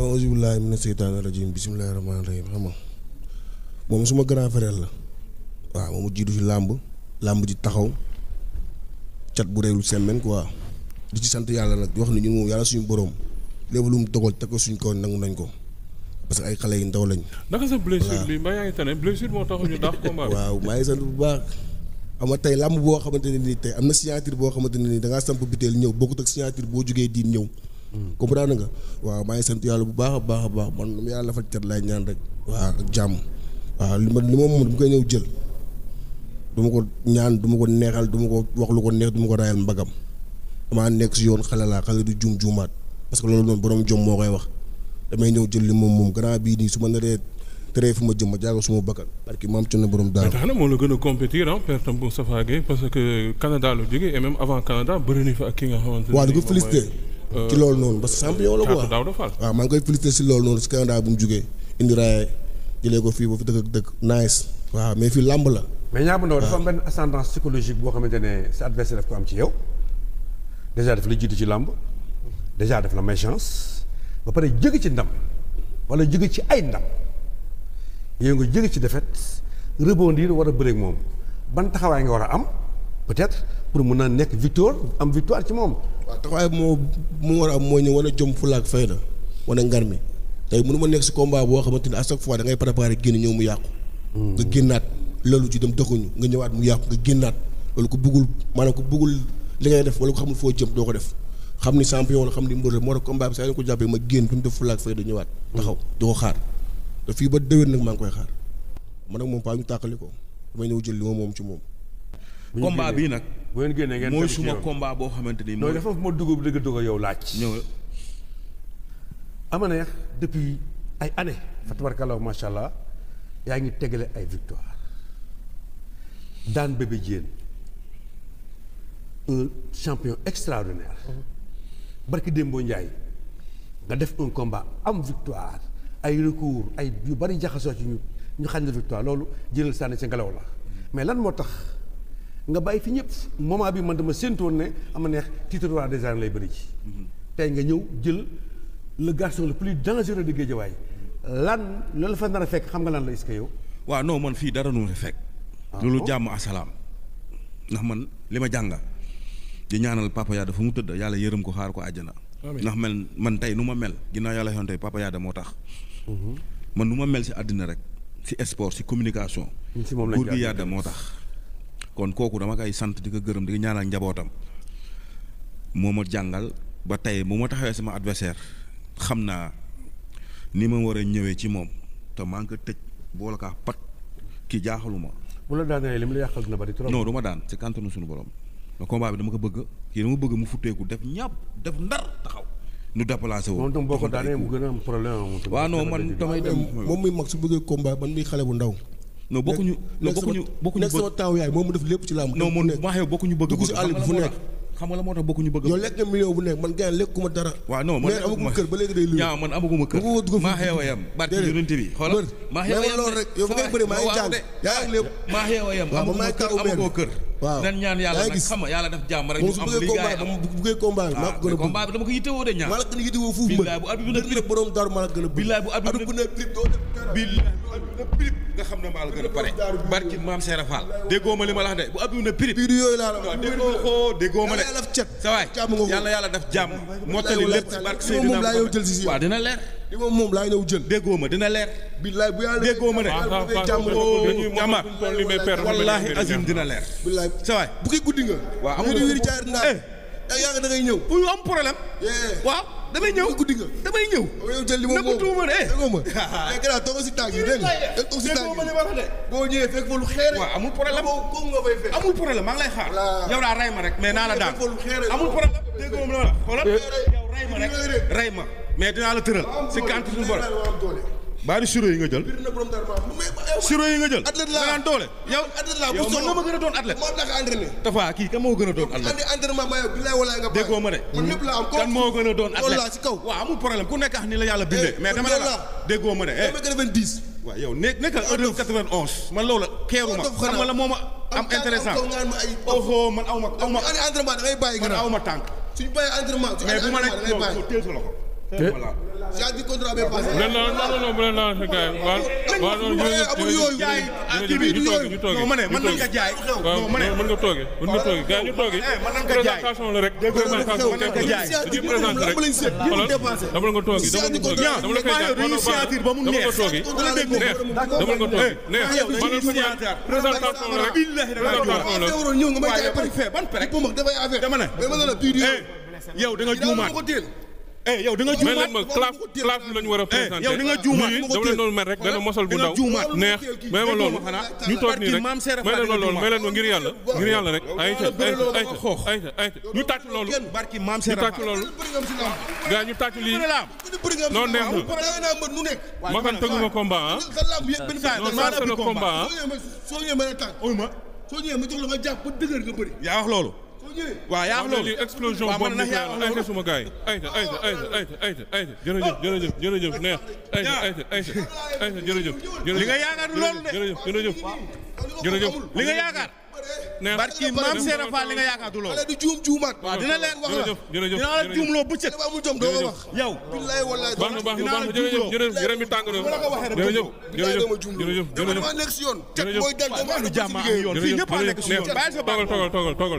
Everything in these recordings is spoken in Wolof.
auzu billaahi mina seytaani rajiim bismillaahi rahmaani rahiim xam nga moom suma grand frère la waaw moom mu jiitu ci làmb ji taxaw cat bu réewul semaine quoi di ci sant yàlla nag wax ni ñun moom yàlla suñu borom lépp lu mu dogal teg ko suñ kaw nangu nañ ko parce que ay xale yu ndaw lañ. naka sa blessure bi mbaa yaa ngi tane blessure moo tax ñu daax combat bi. waaw maa ngi sant bu baax xam nga tey làmb boo xamante ne nii tey am na signature boo xamante ne nii da ngaa samp biteel ñëw bokkut ak signature boo jógee diin ñëw. comprendre nga waaw maa ngi sant yàlla bu baax a baax a baax man lu ma yàlla dafa cat laay ñaan rek waaw ak jàmm waaw li ma moom du ma koy ñëw jël du ma ko ñaan du ma ko neexal du ma ko wax lu ko neex du ma ko raayal mbagam damaa nekk si yoon xale laa xale du juumaat parce que loolu noonu borom jom moo koy wax damay ñëw jël li moom grand bii nii su ma naree teree fu ma jëm ma jaago suma bakkan parce que maam coono borom daal. tax na moo la gën a compétir ah père Tam Moustapha Gueye parce que Canada la jógee et même avant Canada bëri na fa ak ki nga xamante ne. waaw di ko félicité ci loolu noonu parce que champion la quoi waaw maa ngi koy félicité si loolu noonu si Canada bu mu jógee indi raaye jëlee ko fii ba fi dëkk ak dëkk nice waaw mais fii làmb la. mais Niang bu Ndaw dafa am benn ascendance psychologique boo xamante ne sa adversaire daf ko am ci yow déjà daf la jiitu ci làmb déjà daf la may chance ba pare jóge ci ndam wala jóge ci ay ndam yow nga jóge ci défaite rebondir war a bëreeg moom ban taxawaay nga war a am peut-être pour mun a nekk am victoire ci moom. waaw taxawaay mu war a am mooy ñu wane jom fulla ak fayda wane ngar mi tey mënu ma nekk si combat boo xamante ni à chaque fois da ngay préparer génn ñëw mu yàqu. nga génnaat loolu ci dem doxuñu nga ñëwaat mu yàqu nga génnaat loolu ko bëggul maanaam ko bëggul li ngay def wala ko xamul foo jëm doo ko def xam ni champion la xam ni mbër la moo tax combat bi saa yu ko jàppee ma génn duñ def fulla ak fayda ñëwaat. taxaw di ko xaar te fii ba déwén nag maa ngi koy xaar man nag moom faa ñu tàqali ko damay ñëw jël li ma moom ci moom. combat bii nag. bu ngeen génnee ngeen mooy suma combat boo xamante ni. mooy dafa ma dugg dëgg dugg yow laaj. ñëw ama neex depuis ay années. fa tabarkalla macha allah yaa ngi tegale ay victoire daan Bébé Diène un champion extraordinaire. barki Dembo Ndiaye nga def un combat am victoire ay recours ay yu bari jaxasoo ci ñu xañ la victoire loolu jëlal sànni ci ngelaw la mais lan moo tax. nga bàyyi fi ñëpp moment bi man dama séentoon ne ama neex titre roi des arènes lay bëri ci tey nga ñëw jël le garçon le plus dangereux de Guédiawaye lan loolu fa nar a fekk xam nga lan la est-ce que yow. waaw non man fii dara nu ma fekk. loolu jàmm asalaam ndax man li ma jànga di ñaanal Papa Yada fa mu tëdd yàlla yërëm ko xaar ko àjjana. ndax man tey nu ma mel ginnaaw yàlla yoon tey Papa Yada moo tax. man nu ma mel si àddina rek si sport si communication. si moom lañ góor gi Yada moo tax. kon kooku dama koy sant di ko gërëm di ko ñaanal njabootam moo ma jàngal ba tey bu ma taxawee sama adversaire xam naa ni ma war a ñëwee ci moom te maa ngi ko tëj boole kaa pat kii jaaxaluma. bu la daanee li mu la yàqal dina bari trop. non du ma daan ci kàntanu suñu borom mais combat bi dama ko bëgg kii dama bëgg mu futteeku def ñàpp def ndar taxaw nu déplacé wu. moom tam boo ko daanee mu gën a am problème. waaw non man damay dem moom muy mag su bëggee combat man muy xale bu ndaw. non bokkuñu nekk sama taaw yaay moom mu def lépp ci làmb. non man maa xew bokkuñu bëgg dugg si àll bi fu nekk xam nga la moo tax bokkuñu bëgg yow lekk nga million bu nekk man gën lekkuma dara. waaw non man amaguma kër ba léegi day luy. ñaaw man amaguma kër maa xew a yem barki yonent bi xoolal maa xew a yem loolu rek yow bu ngay bëri maa ngi jàng yaa ngi lépp maa xew a yem amagoo kër waaw nan ñaan yàlla nag xam nga yàlla def jàmm rek ñu am li gaay am bu bëggee combat bi maa ko gën a bëgg combat bi dama ko yittewoo de ñaan maa la gën a yittewoo fuuf billaay bu abi bi na prip borom daru maa la gën a bëgg billaay bu abi bi na prip doo def dara billaay bu abi bi na prip nga xam ne maa la gën a pare barki maam Seera Fall déggoo ma li ma la wax de bu abi bi na prip biir yooyu laa la wax déggoo ma de sa waay yàlla def jàmm mottali lépp barki Seydina moom laa yow jël si waaw dina leer li moom laa ñëw jël déggoo ma dina leer billaay bu yàlla déggoo ma de jàmm wallaahi azim dina leer billaay sa waay bu koy guddi nga waaw amul wéri jaar ndaa yaa nga da ngay ñëw am problème waaw damay ñëw guddi nga damay ñëw yow jël li moom moom tuuma de déggoo ma léegi daal toog si tànk yi dégg nga toog si tànk yi boo ñëwee fekk fa lu xeere waaw amul problème ko nga fay fekk amul problème maa ngi lay xaar yow daa ray ma rek mais naa la daan amul problème déggoo ma la xoolal yow ray ma rek ray ma mais dinaa la tëral si kant suñu borom baari suro yi nga jël suro yi nga jël athlète nga naan doole yow yow mën nga ma gën a doon athlète moo tax entraîné Tafa kii kan moo gën a doon athlète entraînement ma yow bilaay walaay nga déggoo ma de kan moo gën a doon athlète ci kaw waaw amul problème ku nekk ak ni la yàlla bindee mais dama la déggoo ma de waaw yow nekkal heure 91 man loolu keeru ma xam nga la moo ma am intéressant oho man aw ma entraînement da ngay bàyyi man aw ma tànk suñu bàyyi entraînement mais bu ma nekk teel sa loxo voilà. signature contrat bi passé. non bu leen laal sa gars yi waaw non jaay kii bi ñu toogi non ma ne mën nañ ko jaay. waaw mën nga toogi gars ñu toogi présentation la rek présentation ko jaay dañuy présenté rek dama la nga toogi dama la koy jaay dama nga toogi dama nga toogi neex présentation la rek présentation la ñëw nga may jaay pare ban pare dafay affaire dama ne yow da nga juumaat yow da nga juumaat ma classe bi la ñu war a présenté yow da nga juumaat dama leen doon mel rek benn mosal bu ndaw neex may ma loolu ñu toog nii rek may leen ma loolu may leen ma ngir yàlla rek ayca ñu tàcc loolu barki maam ñu tàcc loolu gars ñu tàcc lii noonu neex na makan tëgguma combat non ça c'est le combat soo ñëwee mën a tànk soo ñëwee ma jox la nga jàpp ba dëgër nga bëri yaa wax loolu waaw yaa wax loolu explosion boobu ñu ayca suma gars yi ayca jërëjëf neex ayca jërëjëf li nga yaakaar loolu de jërëjëf li nga yaakaar barki maam Seera Fall li nga yaakaar du loolu du juumaat waaw dina leen wax la jërëjëf dina la juumloo bëccëg amul jom doo ko wax yow billahi wallahi baax na jërëjëf yaram mi tàng na jërëjëf dama nekk si yoon cat mooy dal dama lu jàmm am yoon fii ñëpp a nekk si yoon bàyyi sa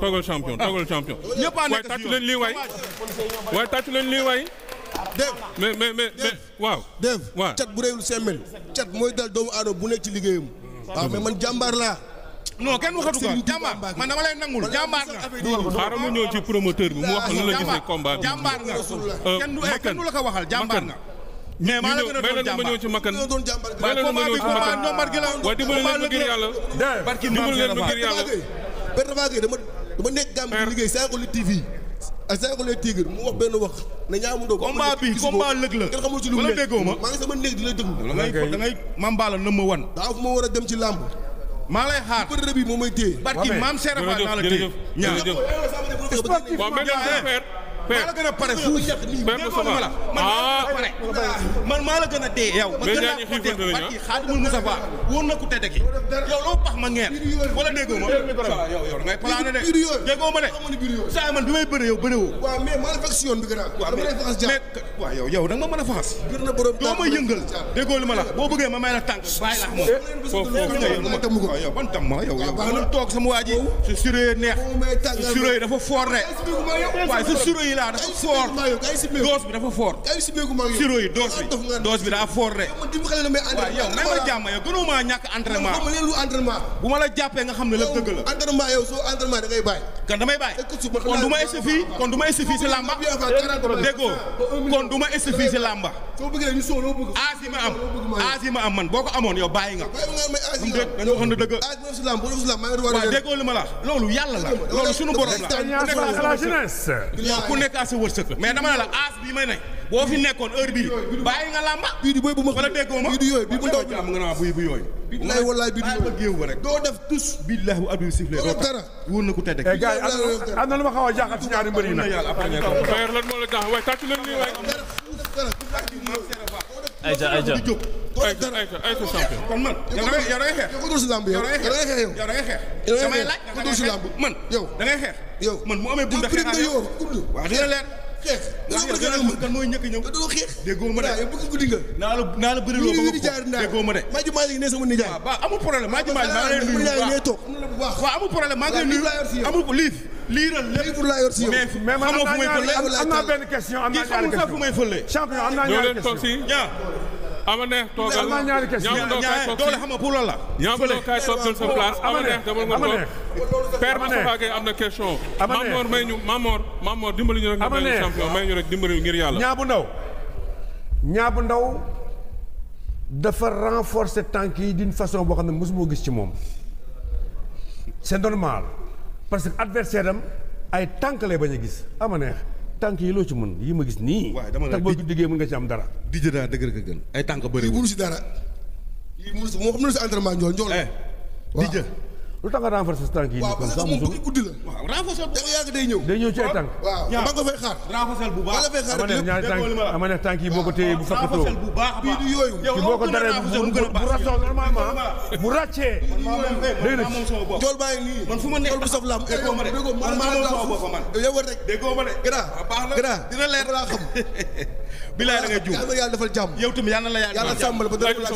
toogal champion ñëpp a waaye nekk si tàccu yoon leen lii waay mais waaw Dave waaw cat bu réewul semmel cat mooy dal doomu aadama bu nekk ci liggéeyam waaw mais man jàmbaar laa non kenn waxatu ko jàmbaar man dama lay nangul jàmbaar nga xaaral ma ñëw ci promoteur bi mu wax lan la gisee combat bi jàmbaar nga kenn du la ko waxal jàmbaar nga mais maa la gën a doon jàmbaar ma ñëw ci makkan doon jàmbaar may leen ma ñëw ci makkan jàmbaar gi la waaye dimbali leen ma ngir yàlla barki dimbali leen ma ngir yàlla benn Tapha Gueye dama nekk gàmm di liggéey saa ko li TV ak saa ko les Tigres mu wax benn wax ne ñaamu ndoo combat bi combat lëg la kenn xamul ci lu mu nekk déggoo ma maa ngi sama néeg di la déglu da ngay mambala nëmma wan daa fu ma war a dem ci làmb maa lay xaar bërëb bi moom may téye barki maam Seera Fall naa la téye jërëjëf waaw mais maa la gën a pare fuuf man maa la gën a dee yow. ma gën a ko dee barki Xaadimul Mustafa wóor na ku tedde ki yow loo pax ma ngeen wala déggoo ma yow ngay plané de déggoo ma de saa man bi may bëre yow bëre woo. waaw mais maa la fekk si yoon bi gën a. waaw mais waaw yow da nga ma mën a faxas. gën na borom doo ma yëngal déggoo li ma la boo bëggee ma may la tànk bàyyi la moom. foofu yow ban tam ma yow mën toog sama waa ji su suree neex su suree dafa fort de waaye su suree yi laa dafa fort doos bi dafa fort suree yi doos bi daa fort de waaw yow may ma jàmm yow gënoo maa ñàkk entraînement bu ma la jàppee nga xam ne lépp dëgg la entraînement yow soo entraînement da ngay bàyyi kan damay bàyyi kon du ma esti fii kon du ma esti fii si làmba déggoo kon du ma esti fii si làmba aas yi ma am man boo ko amoon yow bàyyi nga am déet dañu waxoon dëgg waaw déggoo li ma la loolu yàlla la loolu sunu borom la ku nekk à sa wërsëg mais dama ne la aas bii may ne boo fi nekkoon heure bii bàyyi nga làmba bii di booy bu ma wala déggoo ma bii di yooyu bii bu ndaw nga naa buy bu yooyu billahi wallahi bii di géew ba rek doo def tus billahi bu abdou siflé doo dara wóor na ku tedd gars yi am na lu ma xaw a jaaxal ci ñaari mbër yi nag Père lan moo la tax waaye tàcc leen nii waay ayca champion kon man yow da ngay xeex yow ko dul si lamb yow da ngay xeex yow da ngay xeex samay laaj ko dul si lamb man yow da ngay xeex yow man mu amee bunda xeex ak yow waaw dina leer xeex kan mooy ñëkk ñëw doo xeex déggoo ma de yow bëgg guddi nga naa la bëriloo ba nga déggoo ma de maa ji maa ngi ne sama nijaay waaw amul problème maa ji maa ngi lay nuyu waaw amul problème maa ngi lay nuyu amul liiral lépp laa yor si yow mais man am naa benn question am naa ñaari question fu may fële champion am naa ñaari question ama neex toogal am naa ñaari question doole xam nga pour loolu la ñaam kaay toog jël sa place ama neex dama nga toog Père Moustapha Gueye am na question Mamor may ñu Mamor dimbali ñu rek nga may champion may ñu rek dimbali ngir yàlla Niang bu Ndaw dafa renforcer tànk yi d'une façon boo xam ne mosuma gis ci moom c'est normal parce que adversaire am ay tànk lay bañ a gis ama neex tànk yi loo ci mën yi ma gis nii. waaye dama la boo liggéey mën nga ci am dara. dijj daa dëgg la gën ay tànk bëri. lii mënu si dara lii mënu si moo xam ne si entraînement njool. dijj lu tax nga renforcer tànk yi. waaw parce que moom bëgg guddi la. waaw renforcer da nga yàgg day ñëw. day ñëw ci ay tànk. waaw ba nga fay xaar. renforcer bu baax ama neex tànk yi boo ko téye bu fakkatoo. renforcer bu baax bii du yooyu. ci boo ko daree bu rassoo normalement bu ràccee. day na njool baa ngi nii. man fu ma nekk njool bu saf lam déggoo ma de man maa moom sama bopp man. yow rek déggoo ma de. gannaaw baax na gannaaw dina leer laa xam. bilaay da ngay juum yàlla defal jàmm yow tamit yàlla na la yàlla sàmm la ba dara la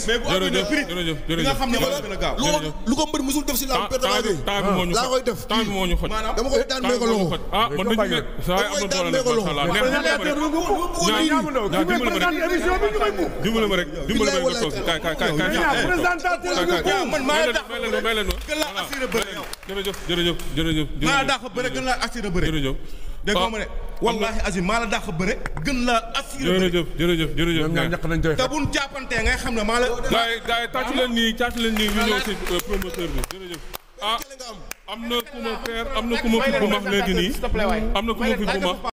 mais bu amee prix di nga xam ne moo gën a gaaw lu ko mbër musul def si lamb perte laa koy def temps bi moo ñu xoj dama koy daan mee ko loxo man dañu ne saa yi am na doole dimbale ma rek dimbale ma rek nga toog kaay man maa la dàq gën laa assuré bëre jërëjëf maa la dàq bëre gën laa assuré bëre dégg nga ma ne wallaahi azim maa la dàq bëre gën laa assuré bëre jërëjëf ñoom ñaar ñàkk nañ jooy te buñ jàppantee ngay xam ne maa la gaay tàcc leen nii ñu ñëw si promoteur bi jërëjëf am na ku ma feer am na ku ma fi bu max léegi nii am na ku ma fi bu max